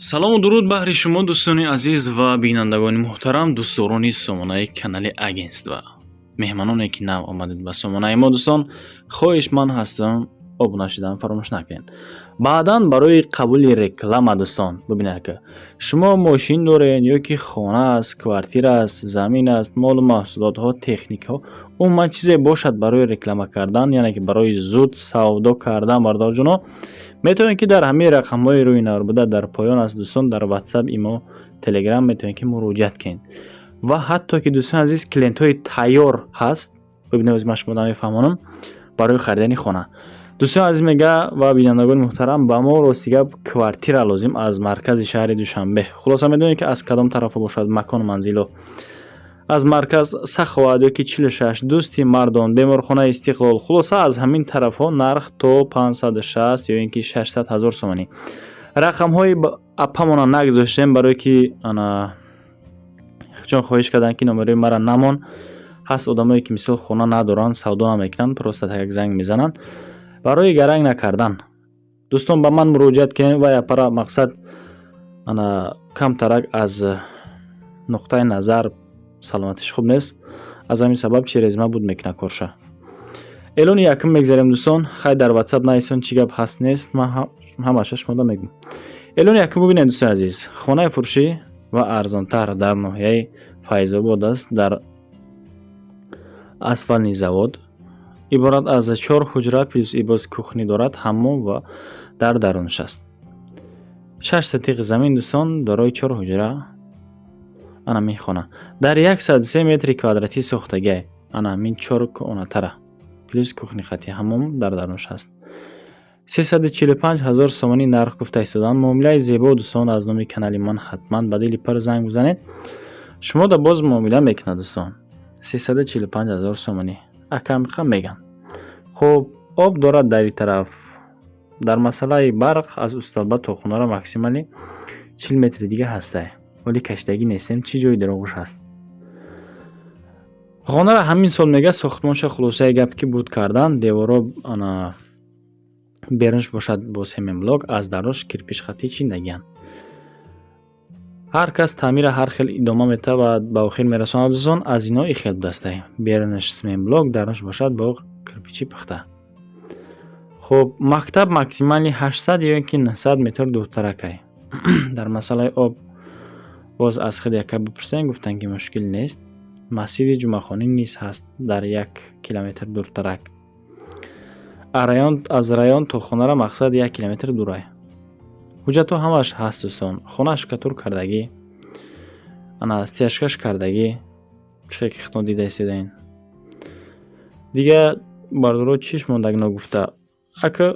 Салому дуруд баҳри шумо, дӯстони азиз ва бинандагони муҳтарам, дӯстдорони сомонаи канали агентство, меҳмононе, ки нав омадед ба сомонаи мо. Дӯстон, хоҳишманд ҳастам, обуна шудан фаромӯш накунед. Баъдан барои қабули реклама, дӯстон, бибинед, ки шумо мошин доред ё ки хона аст, квартира аст, замин аст, молу маҳсулотҳо, техникаҳо, умуман чизе бошад барои реклама кардан, яъне ки барои зуд савдо кардан, бародарҷоно, метавонед, ки дар ҳамаи рақамҳои рӯи навор буда, дар поён аст, дӯстон, дар Ватсап, Имо, Телеграм метавонед, ки муроҷиат кунед. Ва ҳатто ки, дӯстони азиз, клиентҳои тайёр ҳаст. Бибинед, ози ман шумо мефаҳмонам. Барои харидани хона, дӯстони азиз, мега ва бинандагони муҳтарам, ба мо, рости гап, квартира лозим аз маркази шаҳри Душанбе. Хулоса, медонед, ки аз кадом тарафо бошад, макону манзило: аз марказ, Саховат ё ки 46, Дӯсти мардон, беморхонаи Истиқлол, хулоса, аз ҳамин тарафҳо. Нарх то 560 ё ин ки 600 ҳазор сомонӣ. Рақамҳои аппамона нагузоштем, барое ки ана чон хоҳиш карданд, ки номерои мара намон. Ҳаст одамое, ки мисол хона надоранд, савдо намекунанд, просто так занг мезананд. Барои гаранг накардан, дӯстон, ба ман муроҷиат кунед. Вай аппара, мақсад, ана камтарак аз нуқтаи назар саломатиш хуб нест, аз ҳамин сабаб через ма буд мекунад корша. Эълони якум мегзарем, дӯстон. Хай, дар Ватсап наисон, чӣ гап ҳаст, нест, ман ҳамаша шумода мегӯм. Эълони якум бубинед, дӯстони азиз. Хонаи фурӯшӣ ва арзонтар дар ноҳияи Файзобод аст, дар Асфальтный завод. Иборат аз чор ҳуҷра плюс ибоз кухня дорад, ҳаммом ва дар дарунаш аст. 6 сотиқ замин, дӯстон, дорои чор ҳуҷра. Ана ҳамин хона дар 103 метри квадратӣ сохтагиай. Ана ҳамин чор комнатара плюс кухня хати ҳаммом дар дарунаш ҳаст. 345 ҳазор сомонӣ нарх гуфта истодаанд. Муомилаи зебо, дӯстон, аз номи канали ман ҳатман ба дили пар занг бизанед, шумо да боз муомила мекунад, дӯстон. 345 ҳазор сомонӣ акамиқа меган. Хуб, об дорад дар ин тараф. Дар масъалаи барқ аз усталба то хонара максимально 40 метри дига ҳастай, вале кашидагӣ нестем, чӣ ҷои дороғуш ҳаст. Хонара ҳамин сол мега сохтмонша. Хулосаи гап, ки буд кардан деворо, ана берунш бошад бо семенблок, аз дарунш кирпич хатӣ чиндагианд. Ҳар кас таъмира ҳар хел идома метавад ва ба охир мерасонад. Дӯстон, аз ино и хел будастай: берунаш семенблок, дарунш бошад бо кирпичи пухта. Хуб, мактаб максимально 800 ё ин ки 900 метр дуртаракай. Дар масъалаи об боз аз худ яка бипурсем, гуфтанд, ки мушкил нест. Масҷиди ҷумъахонӣ низ ҳаст дар 1 километр дуртарак. Аз район то хонара, мақсад, 1 километр дурай. Ҳуҷҷатҳо ҳамааш ҳаст, дӯстон. Хона штукатур кардагӣ, ана стяжкаш кардагӣ, чихе ки худтон дида истодаен. Дига, бардоро, чиш мондаг ногуфта? Ака,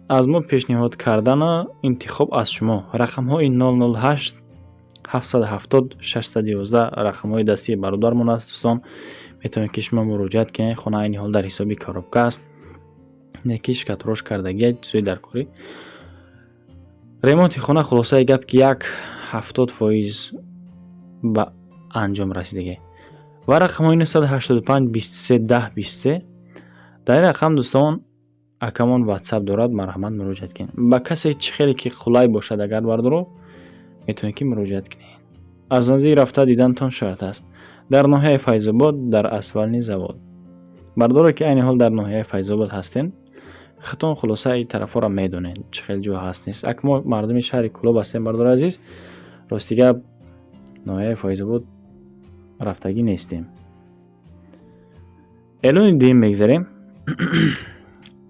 аз мо пешниҳод кардана интихоб аз шумо. Рақамҳои 008 770 611 рақамҳои дастии бародармон аст, дӯстон, метавонед, ки шумо муроҷиат кунед. Хона айни ҳол дар ҳисоби коробка аст, не ки штукатурош кардагия, чизои даркорӣ. Ремонти хона, хулосаи гап, ки як 70% ба анҷом расидагӣ. Ва рақамҳои 985 23 10 23. Дар ин рақам, дӯстон, акамон Ватсап дорад, марҳамат, муроҷиат кунед. Ба касе чӣ хеле ки қулай бошад, агар, бардоро, метавонед, ки муроҷиат кунед. Аз наздик рафта дидантон шарт аст. Дар ноҳияи Файзобод, дар Асфальтный завод. Бардоре, ки айни ҳол дар ноҳияи Файзобод ҳастем, худтон хулоса ин тарафҳоро медонед, чӣ хел ҷо ҳаст, нест. Ак мо мардуми шаҳри Кӯлоб ҳастем, бардори азиз, рости гап, ноҳияи Файзобод рафтагӣ нестем. Эълони дуюм мегзарем.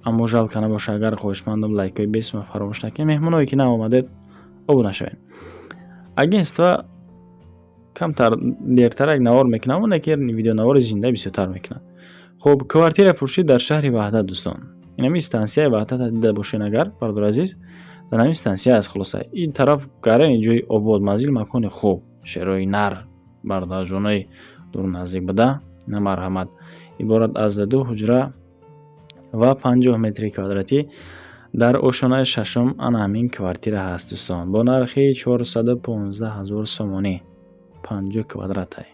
Аммо жалко набоша, агар хоҳишмандам, лайкҳои бесума фаромӯш накунед. Меҳмоное, ки наомадед, обуна шавед. Агентство камтар дертарак навор мекунам, оне ки видеонавори зинда бисёртар мекунад. Хуб, квартира фурӯшӣ дар шаҳри Ваҳдат, дӯстон. Инами стансияи Ваҳдат дида бошед агар, бардори азиз, дар ҳамин стансия аст. Хулоса, ин тараф гарани ҷои обод, манзил, макони хуб, шерои нар, бародарҷонои дуру наздик буда, на марҳамат. Иборат аз ду ҳуҷра ва 50 метри квадратӣ дар ошонаи шашум. Ана ҳамин квартира ҳаст, дӯстон, бо нархи 415 ҳазор сомонӣ, 50 квадратай.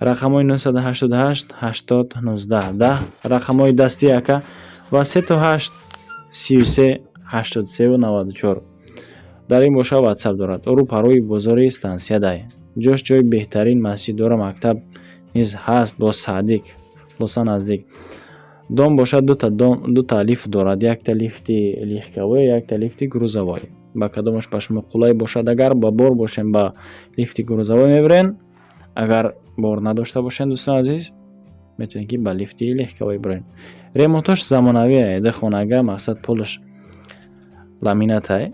Рақамҳои 988 80 19 10 рақамҳои дасти ака ва 3 8 33 83 94. Дар ин боша ватсап дорад. Рӯпарӯи бозори стансиядай. Ҷош ҷои беҳтарин, масҷид дора, мактаб низ ҳаст, бо садик хулоса наздик. Дом бошад дута лифт дорад, якта лифти легковой, якта лифти грузовой. Ба кадомаш ба шумо қулай бошад, агар ба бор бошем, ба лифти грузовой мебирен, агар бор надошта бошем, дӯстони азиз, метавонед, ки ба лифти легковой бирен. Ремонтош замонавие, ду хонага, мақсад, полаш ламинатай,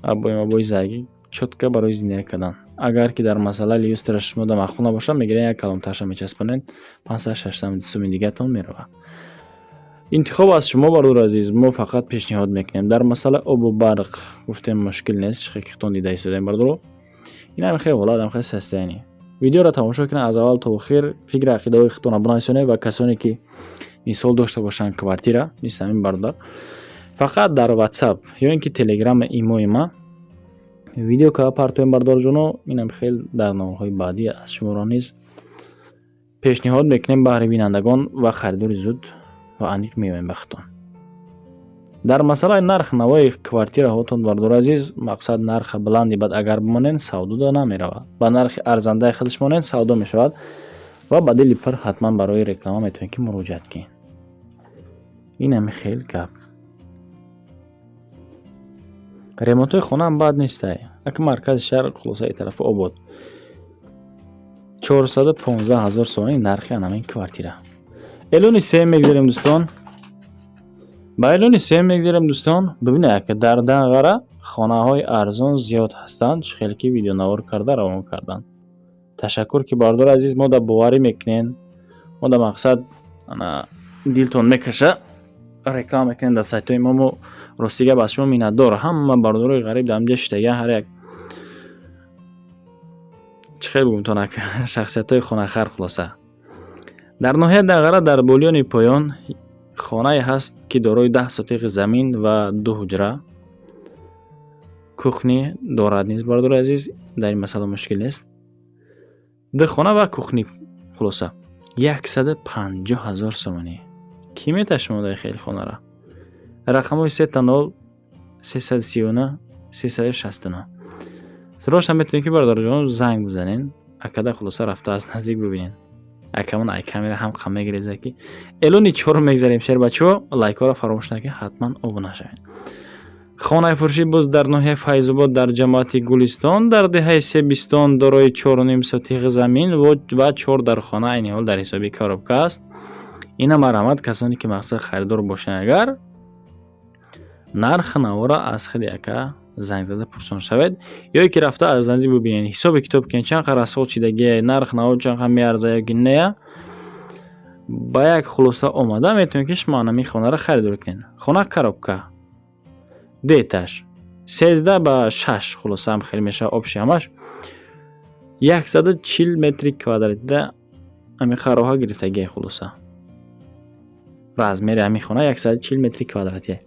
обои обои заргӣ, чётко барои зиндагӣ кардан. Агар ки дар масъалаи люстраш шумо да маъқул набошад, мегирен, як калонтарша мечаспонед, 500-600 суми дигатон меравад. Интихоб аз шумо, бародари азиз, мо фақат пешниҳод мекунем. Дар масъалаи обу барқ гуфтем, мушкил нест, чихе дида истодаем, бародаро. Ин ҳам хеле ҳолат, ҳам хеле состояние. Видеоро тамошо кунед аз аввал то охир, фикри ақидаҳои худтонро бинависонед ва касоне ки мисол дошта бошанд квартира, мисли ҳамин бародар, фақат дар ватсап ё ин ки телеграми имои ма видео ка партоем, бародарҷоно. Инам хел дар наворҳои баъдӣ аз шуморо низ пешниҳод мекунем баҳри бинандагон ва харидори зуд ва аниқ меоем ба худтон. Дар масъалаи нарх навои квартираҳотон, бародари азиз, мақсад, нарха баланди бад агар бимонед, савдода намеравад. Ба нархи арзандаи худаш монед, савдо мешавад ва ба дили пур ҳатман барои реклама метавонед, ки муроҷиат кунед. Ин ҳами хел гап. Ремонтҳои хонаам бад нестай. Ака, маркази шаҳр, хулосаи тарафи обод. 415 ҳазор сомонӣ нархи анамин квартира. Эълони сеюм мегзарем, дӯстон. Ба эълони сеюм мегзарем, дӯстон. Бибинед, ака, дар Данғара хонаҳои арзон зиёд ҳастанд, чӣ хеле ки видеонавор карда равон карданд. Ташаккур, ки, бародари азиз, мо да боварӣ мекунед, мо да мақсад ана дилтон мекаша, реклама мекунед дар сайтҳои мо. Мо рости гап аз шумо миннатдор. Ҳама бародарои ғариб дар ҳамҷа шиштага, ҳар як, чӣ хел бигӯм, ака, шахсиятҳои хонахар. Хулоса, дар ноҳияи Данғара, дар Болиёни поён хонае ҳаст, ки дорои 10 сотиқи замин ва ду ҳуҷра, кухня дорад низ. Бародари азиз, дар ин масъала мушкил нест. Ду хона ва кухня, хулоса, 150 ҳазор сомонӣ. Кӣ метавад шумо дар хели хонара? Рақамҳои сета нол 339 369. Сирошта метавонед, ки, бародарҷон, занг бизанед акада, хулоса, рафта аз наздик бибинед. Акамон ай камера ҳам қам мегиреза, ки эълони чорум мегзарем. Шербачаҳо, лайкҳоро фаромӯш накунед, ҳатман обуна шавед. Хонаи фурӯшӣ боз дар ноҳияи Файзобод, дар ҷамоати Гулистон, дар деҳаи Себистон, дорои 4,5 сотиғ замин ва чор дархона, айни ҳол дар ҳисоби коробка аст. Ина марҳамат, касоне ки мақсад харидор бошанд, агар нархи навора аз худи ака занг зада пурсон шавед ё ки рафта аз наздик бибинед, ҳисоби китоб кунед, чанд қадр расход шидагия, нарх наво чанд қадр меарза ё ки нея. Ба як хулоса омада метавонед, ки шумо анами хонаро харидорӣ кунед. Хона коробка, ду этаж, 13 ба 6, хулоса, ҳам хеле мешавад. Общий ҳамаш 140 метри квадратида ҳами хароҳа гирифтагия. Хулоса, размери ҳамин хона 140 метри квадратия.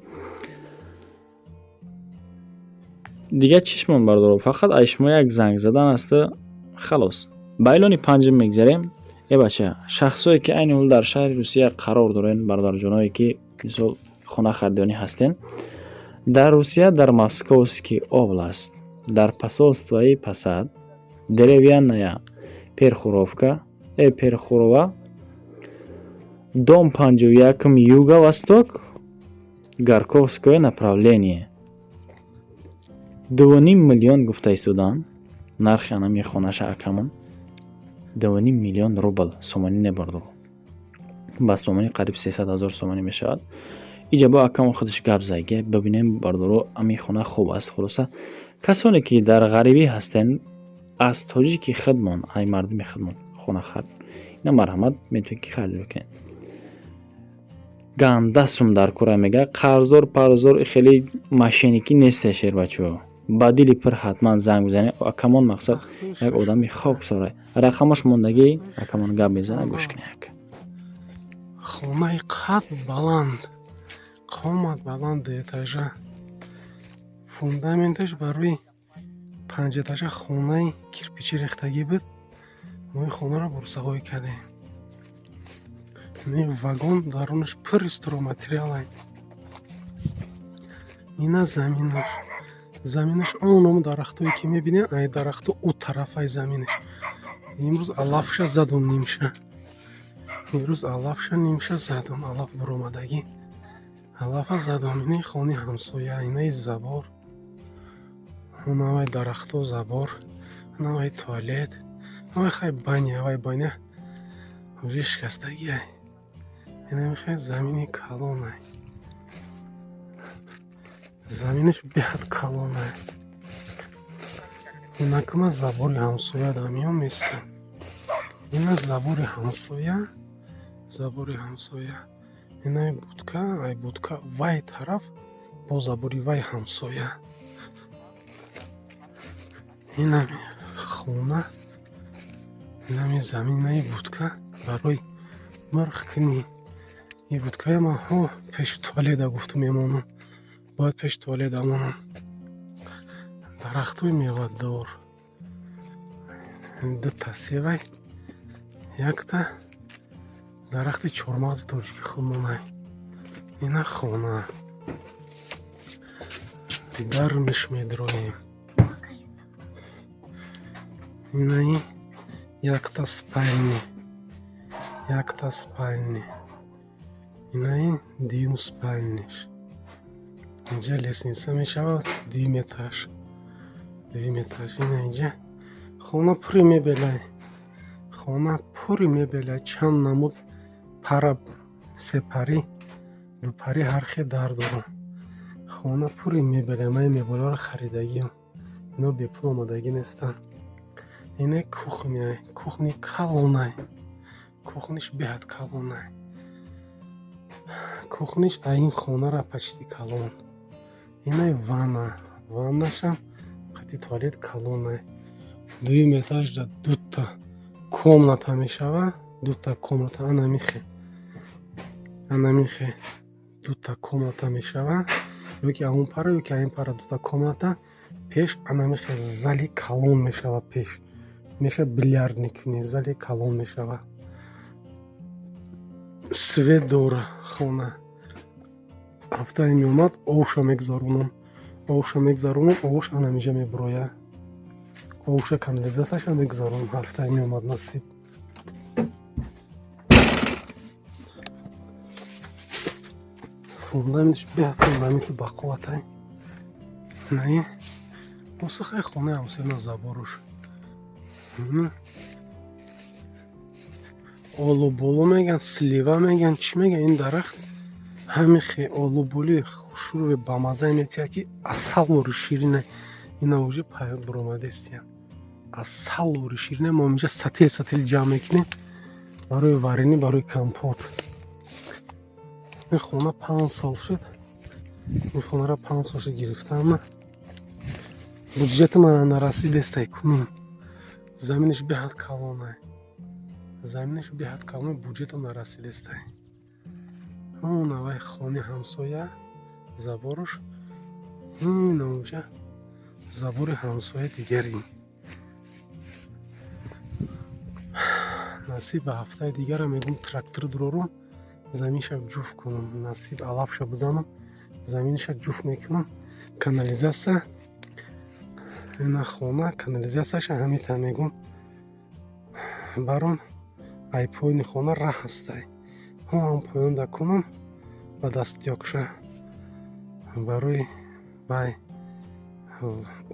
Дигар чишмон, бародаро, фақат аз шумо як занг задан аста, халос. Ба эълони панҷум мегзарем. Э бача, шахсое ки айни ҳол дар шаҳри Русия қарор дорен, бародарҷоное ки мисол хона харидонӣ ҳастен, дар Русия, дар Московский область, дар посольствои Посад, Деревянная Перхуровка, Перхурова, дом 51-м, юго-восток, Горьковское направление, 2,5 миллион гуфта истодаанд нархи анами хонаша акамон. 2,5 миллион рубл, сомонӣ не, бародаро, ба сомонӣ қариб 300 ҳазор сомонӣ мешавад. Иҷа бо акамон худаш гап зайге, бибинем, бародаро, ами хона хуб аст. Хулоса, касоне ки дар ғарибӣ ҳастен, аз тоҷики худмон, ай мардуми худмон хона хар, ина марҳамат, метавонед, ки харидорӣ кунед. Ганда сум дар кора мега, қарздор парздор хеле мошенникӣ несте, шербачаҳо. Ба дили пир ҳатман занг бизанед акамон. Мақсад, як одами хоксора, рақамош мондагӣ, акамон гап мезана, гӯш кунед. Хонаи қад баланд, қомат баланд, дуэтажа, фундаменташ барои панҷэтажа хонаи кирпичӣ рехтагӣ буд. Мо ин хонаро бурсаҳоӣ кардем. Ин вагон дарунаш пур стройматериал. Ина заминаш. Заминаш оному дарахтое ки мебинед, ай дарахту ӯ тарафай заминаш. Имрӯз алафша задум нимша. Имрӯз алафша нимша задум, алаф буромадагӣ. Алафа задум. Инаи хони ҳамсоя, инаи забор. Онавай дарахту забор, онавай туалет, авай хай баня, авай баня. Уже шикастагиай. Инами хай замини калонай. Заминаш беҳад калонай. Инакма забори ҳамсоя дар миён местам. Ина забори ҳамсоя, забори ҳамсоя. Инаи будка, ай будка вай тараф бо забори вай ҳамсоя. Инами хона, инами замин, инаи будка барои мурғ кунӣ. И будкая ман ҳо пеши туалета гуфту мемонам. Бояд пеши туалета монам. Дарахтҳои мевадор. Дута севай, якта дарахти чормағзи тоҷики худмонай. Ина хона. Дармиш медроем. Инаи якта спальни. Якта спальни. Инаи дуюм спальниш. Инҷа лестница мешавад, дуюм этаж. Дуюм этаж. Ина инҷа хона пури мебелай. Хона пури мебелай. Чанд намуд пара, сепарӣ, дупарӣ ҳар хел дар дорам. Хона пури мебелай. Ман ин мебелҳоро харидагиам. Ино бепул омадагӣ нестанд. Ина кухня, кухни калонай. Кухниш беҳад калонай. Кухниш ин хонара почти калон. Инай ванна, ваннашам қати туалет калонай. Дуюм этажда дута комната мешавад, дута комната анамихе. Анамихе дута комната мешавад. Ёки аун пара, ёки аин пара дута комната. Пеш анамихе зали калон мешавад пеш. Меша билярд мекунӣ, зали калон мешавад. Свет дора хона. Ҳафтае меомад, овша мегузаронам. Овша мегузаронам, овш анамиҷа мебурояд. Овша канализатсияша мегузаронам, ҳафтае меомад насиб. Фундаментш беҳад фундаменти бақувватай. Наи мусихаи хонаи ҳамсоя на заборуш. Олуболу меган, слива меган, чӣ меган ин дарахт ҳамихе олуболи хушрӯи бамаззае метиҳад, ки асалвори ширине. Ина уже буромадестиян. Асалвори ширине мо инҷа сатил сатил ҷамъ мекунем барои варенӣ, барои компот. Ин хона 5 сол шуд. Ин хонаро 5 сол шуд гирифтам ман. Буҷети мана нарасидестай кунун. Заминаш беҳад калонай. Заминаш беҳад калон, буҷетам нарасидестай. Он авай хони ҳамсоя, заборуш. Ин онҷа забори ҳамсоя дигари. Насиб ба ҳафтаи дигара мегум трактор дурорум, заминша ҷуфт кунам. Насиб алафша бизанам, заминша ҷуфт мекунам. Канализатсия ина хона, канализатсияша ҳамита мегум. Барон ай поёни хона раҳ ҳастай. Ҳам поёнда кунам ба дастёкша барои вай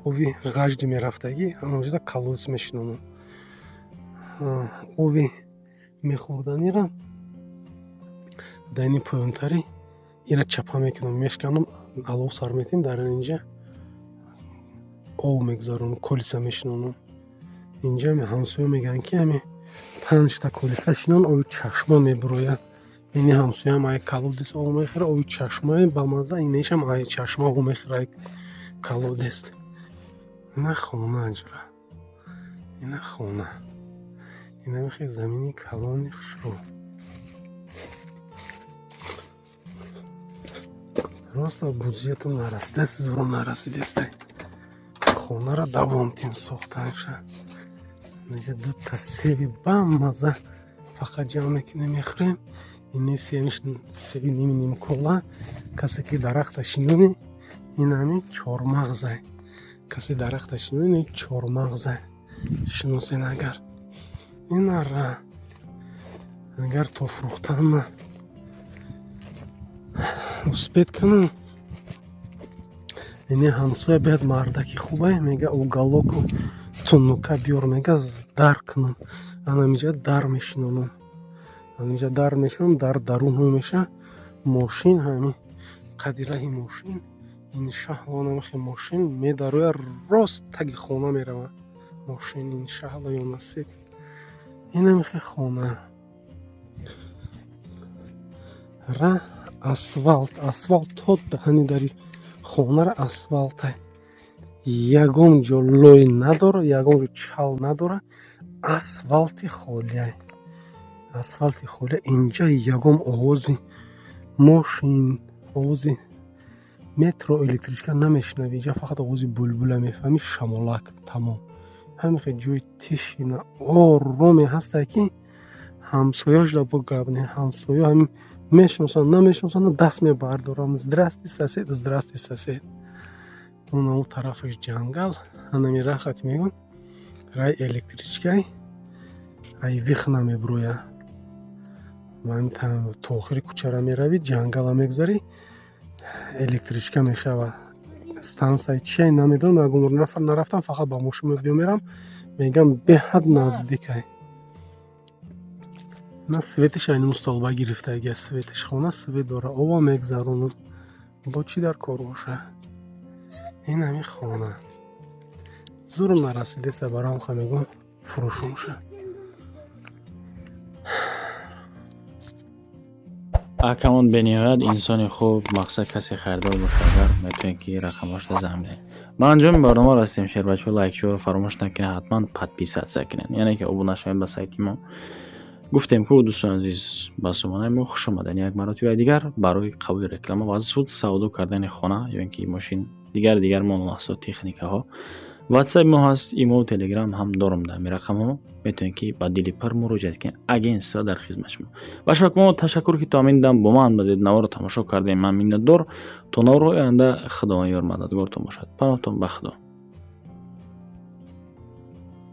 ови ғажди мерафтагӣ, ҳамонҷода колодец мешинонам. Ови мехӯрданира дар ини поёнтарӣ ира чапа мекунам, мешканам, алов сар метем, дар инҷа ов мегузаронам, колиса мешинонам. Инҷа ҳамсоя мегӯянд, ки ҳами 5та колиса шинон, ови чашма мебурояд. Ини ҳамсоям ай колодец ов мехӯрад, ови чашмаи бамазза, инешам ай чашма ов мехӯрад, ай колодец. Ина хона ҷура. Ина хона. Ина мехе замини калони хушрӯ. Просто буҷетам нарасидест, зурам нарасидестай. Хонаро давом тим сохтанша. Инҷа дута себи бамазза фақат ҷамъ мекунем, мехӯрем. Ини себи ними нимкола, касе ки дарахта шинонӣ, Ин ҳамин чормағзай. Касе дарахта шино, чормағзай, шиносен агар. Инара агар то фурӯхтан ма успеть кунам, ини ҳамсоя биёд, мардаки хубай, мега, уголоку тунука биёр, мега, дар кунам. Анамиҷа дар мешинонам, анинҷа дар мешинонам, дар дарун меша мошин, ҳамин қади раҳи мошин, иншаалло, намихе мошин медароя, рост таги хона мерава мошин, иншаалло, ё насиб. Инамихе хона ра асфалт, асфалт то даҳани дари хонара асфалтай, ягон ҷо лой надора, ягон ҷо чал надора, асфалти холиай, асфалти холия. Инҷа ягон овози мошин, овози метро, электричка намешунавӣ. Инҷа фақат овози булбула мефаҳмӣ, шамолак, тамом. Ҳамихе ҷои тишина ороме ҳастае, ки ҳамсояшда бо гап не, ҳамсоя ҳамин мешиносанд, намешиносанд, даст мебардорам: «Здрасте, сосед, здрасте, сосед». Унаму тарафаш ҷангал. Анами рахат мегӯм, рай электричкай ай вихна мебуроя, то охири кӯчара меравӣ, ҷангала мегузарӣ, электричка мешава. Стансияи чиай, намедонам, ягон бор нарафтам, фақат ба мошин биё мерам, мегам, беҳад наздикай. На светиш айни мустолба гирифтаги, светиш хона свет дора, ова мегзаронад, бо чӣ дар кор боша. Ин ҳамин хона зурм нарасидеса, барам ха мегӯм, фурӯшумша. Акамон бениҳоят инсони хуб. Мақсад, касе харидор боша агар, метавонед, ки рақамҳошро занг бизанед. Ба анҷоми барнома расидем. Шербачаҳо, лайкчиҳоро фаромӯш накунед, ҳатман подписаться кунед, яъне ки обуна шавед ба сайти мо. Гуфтем ку, дӯстони азиз, ба сомонаи мо хуш омадед як маротибаи дигар. Барои қабули реклама ва зуд савдо кардани хона ё ин ки мошин, дигар дигар молу маҳсулот, техникаҳо, ватсапи мо ҳаст, имову телеграм ҳам дорам. Дар ҳамин рақамҳо метавонед, ки ба дили пур муроҷиат кунед. Агентство дар хизмати шумо. Ба шумо ташаккур, ки то ҳамин дам бо ман будед, наворо тамошо кардем. Ман миннатдор. То наворҳои оянда Худованд ёр мададгортон бошад. Паноҳтон ба Худо.